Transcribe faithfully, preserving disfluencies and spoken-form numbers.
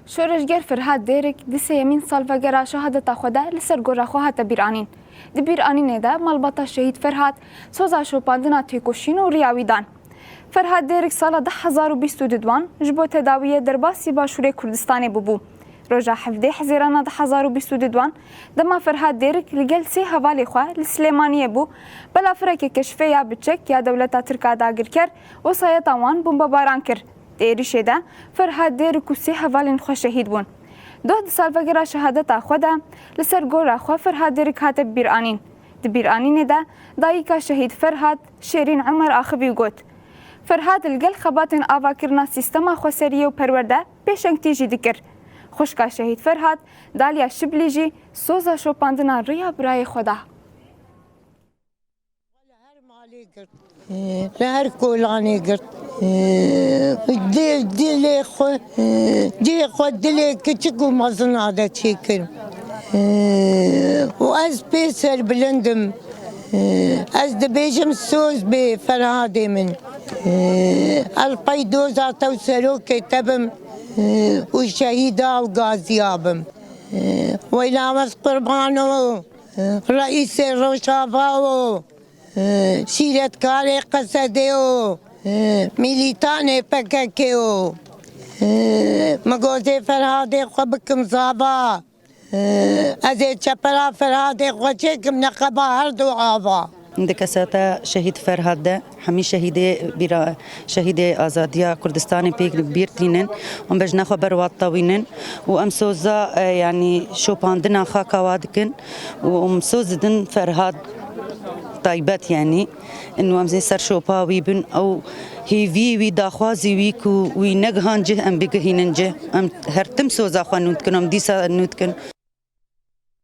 Şoreşger Ferhat Dêrik di sêyemîn salvegera şehadeta xwe de li ser gora xwe hate bîranîn. Di bîranînê de malbata şehîd Ferhat soza şopandina têkoşîn û riya wî dan. Ferhat Dêrik sala du hezar û bîst û duduan ji bo tedawiyê derbasî Başûrê Kurdistanê bûbû. Roja hevdê Hezîrana du hezar û bîst û duduan, dema Ferhat Dêrik li gel sê hevalê xwe li Silêmaniyê bû, belafirekê keşfê ya biçek ya dewleta Tirk a dagirker wesayeta wan bombebaran kir. Di êrişê de Ferhat Dêrik û sê hevalên xwe şehîd bûn. Doh di salvegera şehadeta xwe de li ser gora xwe Ferhat Dêrik hate bîranîn. Di bîranînê de dayika şehîd Ferhat, Şêrîn Umer axivî û got, Ferhat li gel xebatên avakirina sîstema xweseriyê û perwerde pêşengtî jî dikir. Xwişka şehîd Ferhat, Dalya Şiblî jî soza şopandina riya birayê xwe da. Li her malê girt, li her kolanê girt. Dê, dilê xwe, cihê xwe dilê kiçik û mezina de çêkir. Û ez pê serbilind im. Ez dibêjim soz bê Ferhadê min. Ez pey doza te û serokê te bim û şehîda û gaziya bim. Weyla ez qurbano. Reîsê Rojava û, e, şîretkarê Qesedê û, e, mîlîtanê P K K û, e, min gozê Ferhadê xwe bikim zava. E, ez ê çepera Ferhadê xwe çêkim neqeba her du ava. Di keseta şehîd Ferhad de hemî şehîdê bîra, şehîdê azadiya Kurdistanê pêk bîr tînin. Em bejna xwe ber wan tewînin û em soza, e, yanî şopandina xaka wa dikin û em soz didin Ferhad taybet, yanî inu em zê ser şopa wî bin ew hêvî wî, daxwazî wî ku wî negihan cih, em bigihînin cih. Em her tim soza xwe nû dikin, em dîsa nû dikin.